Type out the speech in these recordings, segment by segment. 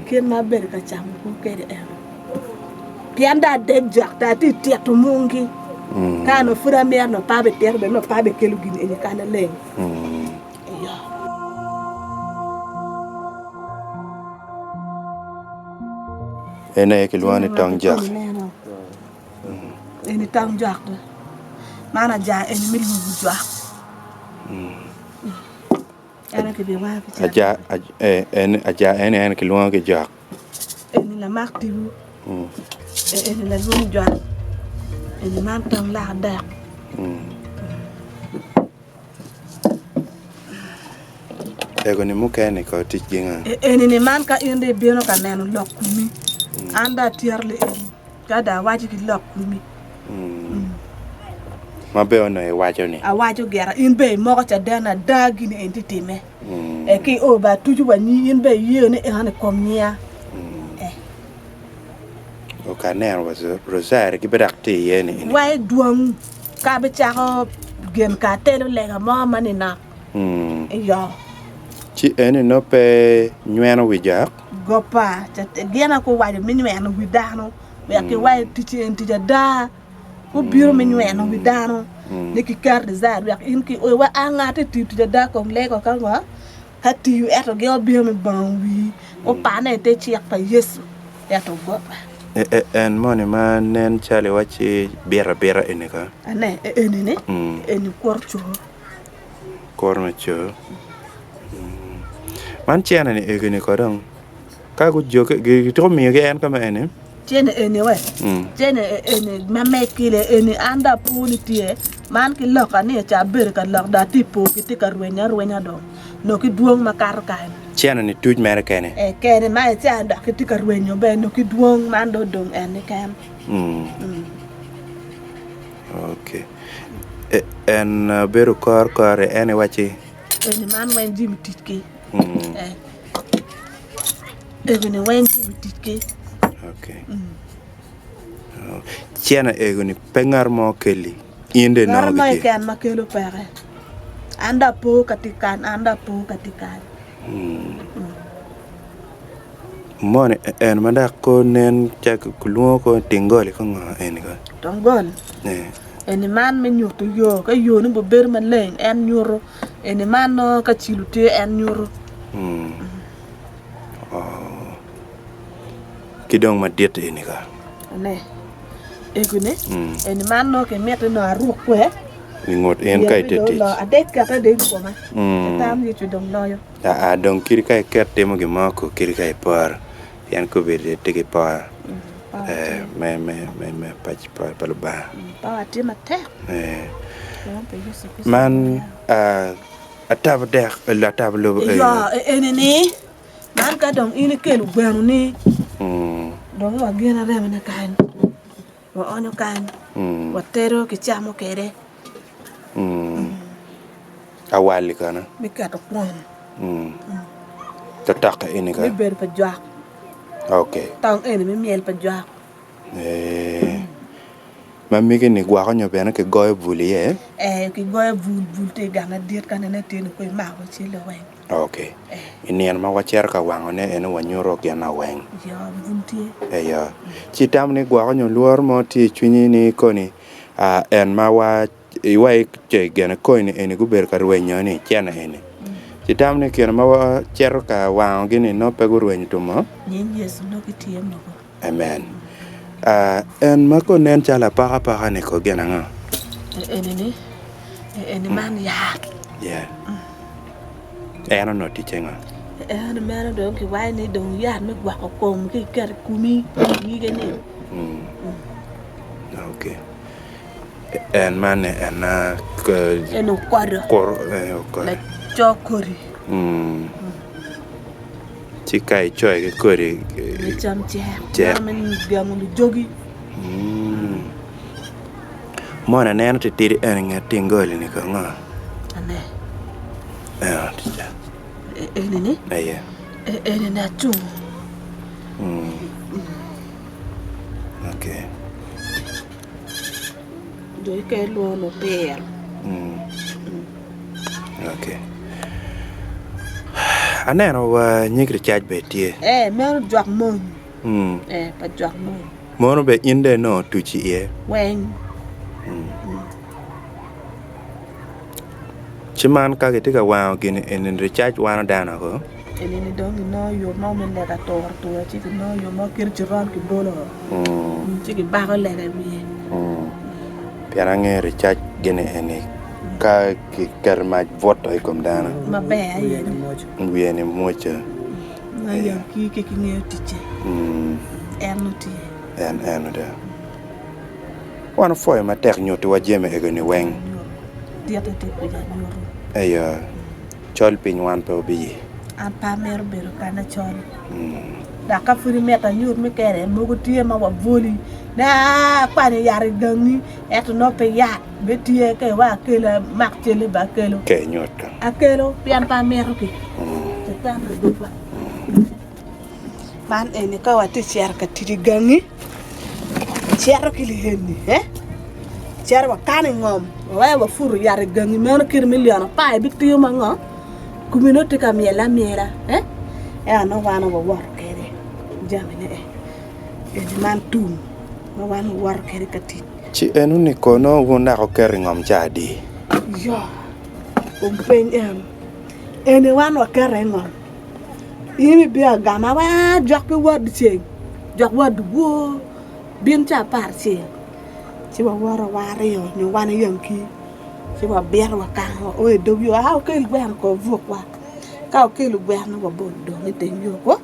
Kit ma abedo ka camo kwo kwede eno. Pien dong adek jok dong atye ka tito mungi. Ka onongo pud amito onongo pe abitito bene onongo pe abikelo gin eni ka naleng. Iyo. En aye kilwongo ni tong jok. Eni tong jok do. Man aja eni me lubo jok. Aja eni en kilwongo ki jok. Eni lamak tipo, eni lalwong jok, eni man tong lak dek. Ego-ni mukene-ni kono ticgi nga? Eni-ni man ka in dong ibino ka neno lok komi, an dong atyero li eni. Ka dong awaco ki lok komi. Ma bene onongo iwaco ni. Awaco gira, in bene imoko caden ada gin eni tye timme. E ki o bene atuco wa nyi, in bene iye ni eno i kom nyiya. E. O ka aneno wa rosari gi bene dok tye iye ni. Wa i dwong ka bicako gin ka atelo lega mo ma ninok. Iyo. Ci eni nongo pe nyweno wi jok? Gopa, gin aye guwaco me nyweno wi dano wek giwac tic eni tic ada, gubino me nyweno wi dano ni kiketo desire wek in ki oyo wa a ngat etiyo tic ada kong lego ka ngo ka tiyo ento gin obino me bango wii gupane ite cik pa Yecu ento gopa. En moni ma nen calo iwacci bito abita eni ka? Ane eni ni eni kuro coo. Kuro me coo. Man cene ni egi ni ko dong ka gujoge gitiko miyo gi en kama eni. Cene eni we cene eni ma me kile eni an dong apo ni tye man ki loka ni ca abedo ka lok dong atye po gitye ka rwenyo arwenya dong nongo ki dwong makato kany. Cene ni tuc mere kene. Ee kene ma ica dok gitye ka rwenyo bene nongo ki dwong man dong odong en keken. Okay. En obedo kor kore en iwacci. Eni man weng jami ticgi. Egoni weng jami ticgi. Okay. Cene egoni pe ngat mo keli in dong inongo Ngat mo gitye. keken ma kelo peke. An dong apo ka tye kany, an dong apo ka tye kany. Moni en ma dok ko nen calo kilwongo ko ni tingoli ko ngo eni ko? Tongol eni man me nyuto yo ka yo ni bedo maleng en nyuto eni man nongo ka cilo tye en nyuto. Ki dong madit eni ko? Ene egoni eni man nongo kimiti nongo aruk kwe Ingut in ka itye tic. Adek kete dong i koma tam Yecu dong loyo. Aa dong kadi ka iket timo gin mo ko kadi ka iporo pien kobedo itye ki por me me paci pa Lubanga man atabo dek atabo lobo eni Iyo eni ni man ka dong in ikelo gweno ni dong wa gin aremone kany waonyo kany watedo kicamo kwede. Awali kono? Me keto kwon. To tokke eni kono? Me bedo pa jwak. Ok. Tong eni me myel pa jwak. Ma megi ni gwoko nyo bene kigoyo bul iye? Ee, kigoyo bul, bul tye i gang madit ka nene tye ni kong imako cel weng. Ok. I nino ma wacito ka wangone eno wanyuto gin aweng. Iyo, bul tye. Eyo. Ci itamo ni gwoko nyo lworo mo tye i cwinyi ni koni en ma wa iwai ce gene koini eni gubedo ka rwenyo ni cene eni ci tamo ni kine ma wacito ka wango gi ni nongo pe gurwenyo tumo Nying Yecu nongo gitye mogo. Amen. En ma ko nen calo apoka poka ni ko gin ango? Eni ni eni man yat. Yeah. En onongo ticce ngo? En meno dong kiwaco ni dong yat me gwoko kom ki iketo i komi nyige ni. Okay. En man ni en En okodo. Laco kodi. Ci ka icoyo ki kodi Me cam cek. Cek. Me gengo lujogi. Mono aneno titidi en i nget tingoli ni ko ngo? Ane. Eno tye ca. Eni ni? Aye. Eni ni acungo. Okay. Jo ike lwongo ni opiro. Okay. Aneno wa nyig ricac bene tye. Ee, meno jwak mony. Ee, pa jwak mony. Mono bene in dong inongo tuc iye? Weng. Ci man ka gitye ka wango gini eni ricac wano dano ko? Eni dong ginongo yo mo me lega turo tura ci ginongo yo mo kit coron kibolo ci gibako lega i wiye. Pien angeyo ricac gini eni ka kiketo mac buto i kom dano. Maber aye ni. Wiye ni mwoco. Ma yankii ki kingeyo ticce. En nongo tye. En eno do. Wan opwoyo matek nyutiwa jami ego-ni weng. Ditte tye kwica nyuto. Eyo, col piny wan pe obiye. An pe amito bedo kany acol. Dok ka pud imito anyut me kene, mogo tye ma wabwoli ni aa akwanyo yat i gangi ento nongo pe yat bene tye ka iweko akelo amak celle bene akelo. Ka inyut ka. Akelo pien pe amito ki. Catan odogwa. Man eni ka watye cito ka tic i gangi, wacito ki lieni, wacito wakano i ngom, waweko waputo yat i gangi meno kit milion apar ibitiyo ma ngo? Komi nongo tye ka myel amyela, ento nongo wan wawoto kwede jamine eni man tum ma wan wawoto kwede ka tic. Ci enoni kono wun dok wuketo i ngom ca adi? Yo, kom piny eno, eni wan waketo i ngom. In ibino agama wa jok pe wot dyeceng, jok wot dyewor, bin ca aparacel ci wawoto wa aryo nyo wan ayanki ci wabito wakano wao i dog yo aa wukel gweno ko wubukwa ka wukelo gweno wabolo dong i teng yo ko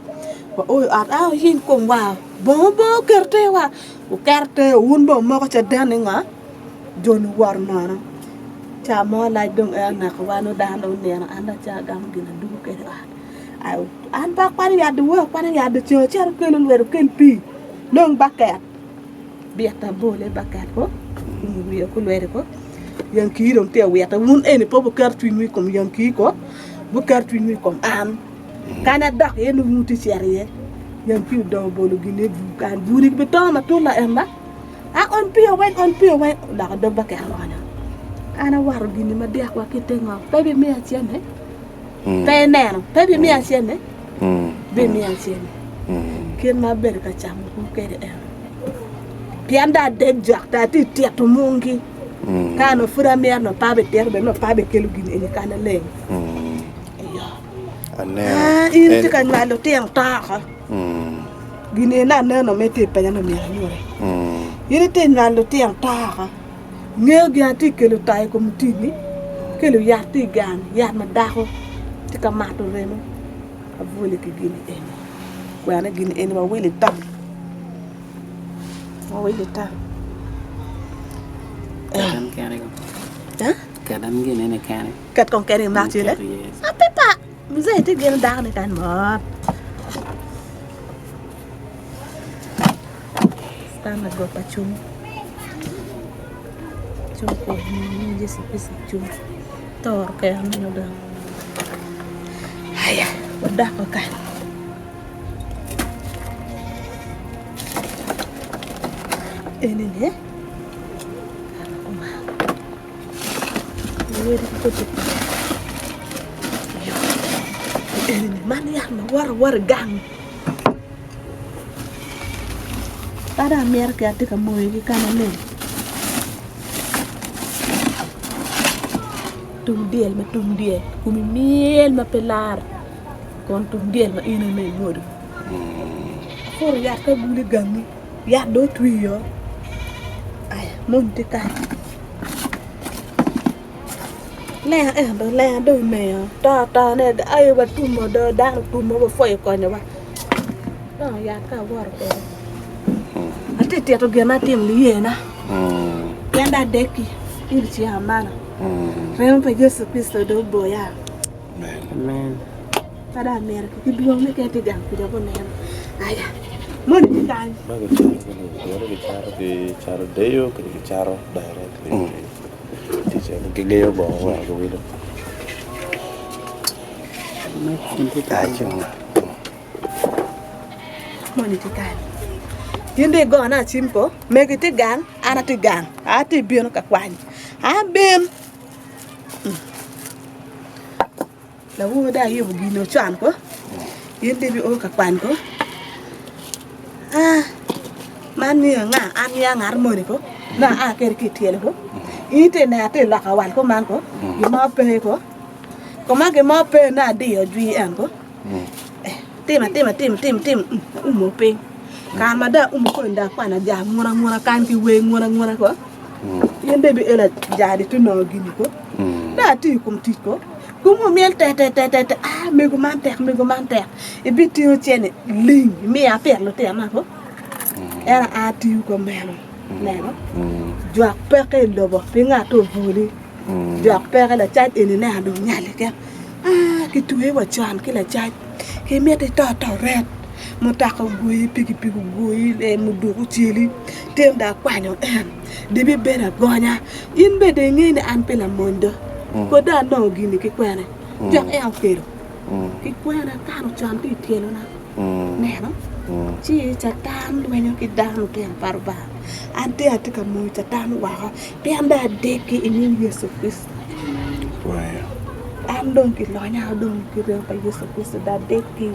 wao i ot aa wuyeny komwa bongo bene wuketo te wa wuketo te wun bene wumoko caden ni ngo jo-ni owoto nono ca mo lac dong en onekowa nongo dano dong onino an dong acako agamo gin adwogo kwede i ot an pe akwanyo yat dyewor akwanyo yat dyeceng acito akelo lwedo okel pii nong baket bita abole i baket ko oumo wiye ki lwedo ko yankii dong tye ka wite wun eni pe wuketo cwinywu i kom yankii ko wuketo cwinywu i kom an kany adok iye nongo wun wutye ka cito iye yankii odong obolo gin i bur kany bur-ri bitongo matut laen ba. A ony pii weng, ony pii weng, oloko dog baket oonyo. An awato gini madek wa ki i te ngom, pe bimiya cente? Pe ineno, pe bimiya cente? Bimiya cente. Kit ma abedo ka camo kwo kwede eno. Pien dong adek jok dong atye ka tito mungi. Ka onongo pud amito onongo pe abitito bene onongo pe abikelo gini eni ka naleng. Iyo. Aneno. In itye ka nywalo lutino to oko. Gin eni aneno ma itye penya ni myero anyuti. In itye nywalo lutino to oko. Ngeyo gin atye kelo to i kom lutini, kelo yat tye i gang, yat ma dako tye ka mato remo abwoli ki gin eni. Kwena gin eni wawilo i tam. Wawilo i tam. Ket kong kene imak cele. Ape pa. Mzee tye gin dako ni kany mot. Stand ago pa cung. Cung ko ni Yesu Kristo cung. Toro kero ni odong. Aya, wadako kany. Eni ni. Man yat ma woto awota i gang pe dong amito ki atye ka moyogi ka maleng tung dyel ma tung dyel komi myel ma pe laro kun tung dyel ma in aye ma imwodo puro yat ka bul i gangi. Yat dong otwiyo aya mony tye kany lenga ento lenga dong oneyo to atone aye watumo do dano otumo wapwoyo konyowa dongo yat ka awoto kwede atye tito gin ma atimo niyena pien dong adekki in icika amalo remo pa Yecu Kricito dong oboya. Ka dong amito ki dwong ni kadi gang kuca guneno. Aya, moni tye kany. Ma gicato ki ni gire gicato ki cato deyo kede gicato directly tic eni gingeyo bongo weko giwilo. Moni tye kany. In dong igona acim ko, megi tye gang, an atye gang, atye bino ka kwanyo. Abin. Lawor dong ayubo gin ocon ko, in dong ibio ka kwany ko. Aa, man nio anga? An nio ngat moni ko, nongo aa kwede ki i tyelo ko. In itye ka neno atye ka loko awal kuman ko, gin mo pe ko. Koma gin mo pe nongo adiyo jwi en ko. Tim atima tim tim tim aumo piny. Kare ma dong aumo koni dong akwano jaa nguna nguna kany ki wer nguna nguna ko. In dong ibielo jaa-ni ci onongo gini ko. Dong atiyo i kom tic ko. Gumo myel te te te te te aa mego man tek mego man tek ibitingo cene ling imiya apito lutinona ko. En aa tiyo ko meno neno jwak peke i lobo pi ngat obwoli. Dok peke lacac eni neno dong nyali keken aa kitweyo wa con ki lacac ki miti ito to ret mutoka ogoyi pikipiki ogoyi muduku oceli tin dong akwanyo en dong ibibedo agonya in bene dong ingeyo ni an pe lamony do kodi dong anongo gini ki kwene cok en okelo ki kwene akano con ki i tyelona. Neno, ci Catan lwenyo ki dano lutino pa Lubanga. An tye atye ka moyo Catan woko, pien dong adegi i nying Yecu Kricito. An dong kilonya dong ki remo pa Yecu Kricito, dong adegi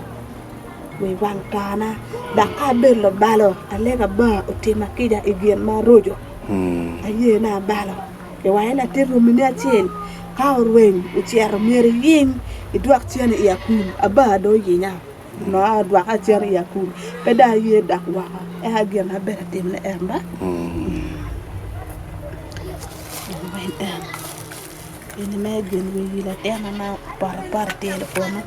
wa i wang tona. Dok ka abedo labalo, alega Abba otima kica i gin ma aroco. Aye ni abalo. Kiwaco ni latin romini acel ka orweny ocito myero iyiny idwok cen i akum. Aba dong oyinya onongo adwoka cen i akum pe dong aye dok woko eka gin ma abedo atimone en ba eni mere gin wi latinna ma opoto apota i tyelo kunu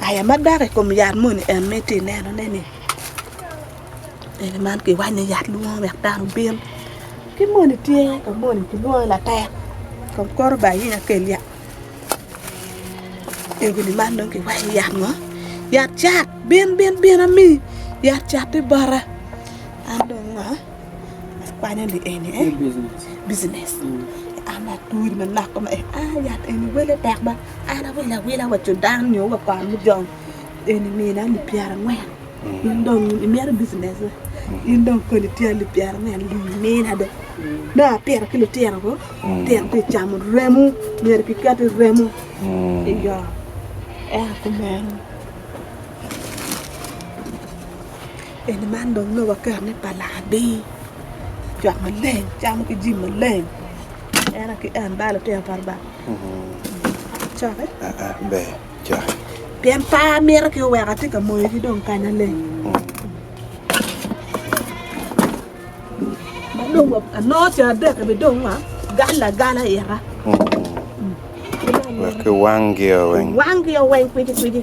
aya ma dok i kom yat moni en ma itye ka nenone ni Eni man kiwanyo yat lwongo wek dano obin ki moni tye ka moni kilwongo ni latek kom koro bene aye akel yat egoni man dong kiwanyo yat ngo yat cat bin bin bin ami yat cat tye bota an dong ngo akwanyo ni eni bijinec an aturi manok koma aa yat eni wele tek ba an awilo awila wa cudan nyo wa kon mujong eni mina alip pyerangwen. In dong imito business in dong koni tye alip 40 limina do nongo apito ki lutino ko lutino tye camo remo myero kiket remo iyo ento kumeno eni man dong nongo waketo ni pa laa adir cwak maleng camo ki jami maleng en aye ki en ba lutino pa Lubanga coki. Ber. Pien pe amito ki oweko atye ka moyogi dong kanya leng. Ma dong anongo ceng adek-ki bene dong galo agala ita. Wek kiwanggi-o weng. Kiwanggi-o weng kwicikwici.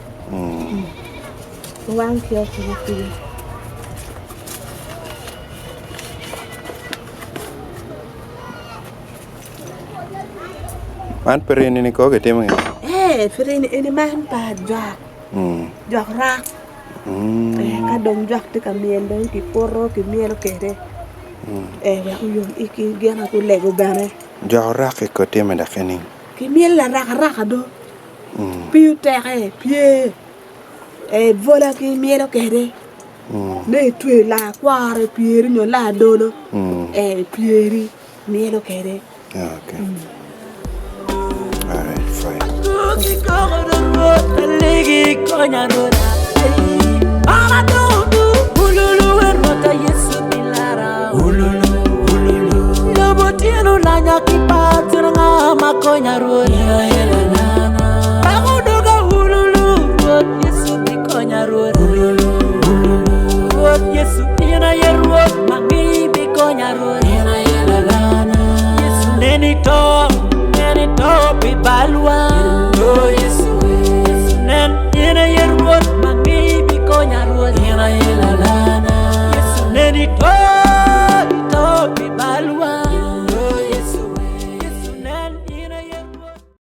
Kiwanggi-o kwicikwici. Man pirini ni ko kitimo nge? Ee, pirini eni man pa jwak, jwak rak. Ee, ka dong jwak tye ka myel dong kikuto kimyelo kwede. Ee, wek oyom igi gin aye gulego bene. Jwak orak-ki ko time dok nining? Kimyelo laraka araka do, pii oteke, pye, ee, bwola kimyelo kwede. Nongo itweyo laa kwaro i pyeri nyo laa dolo, ee, i pyeri. Myelo kwede. Okay. All right, fine.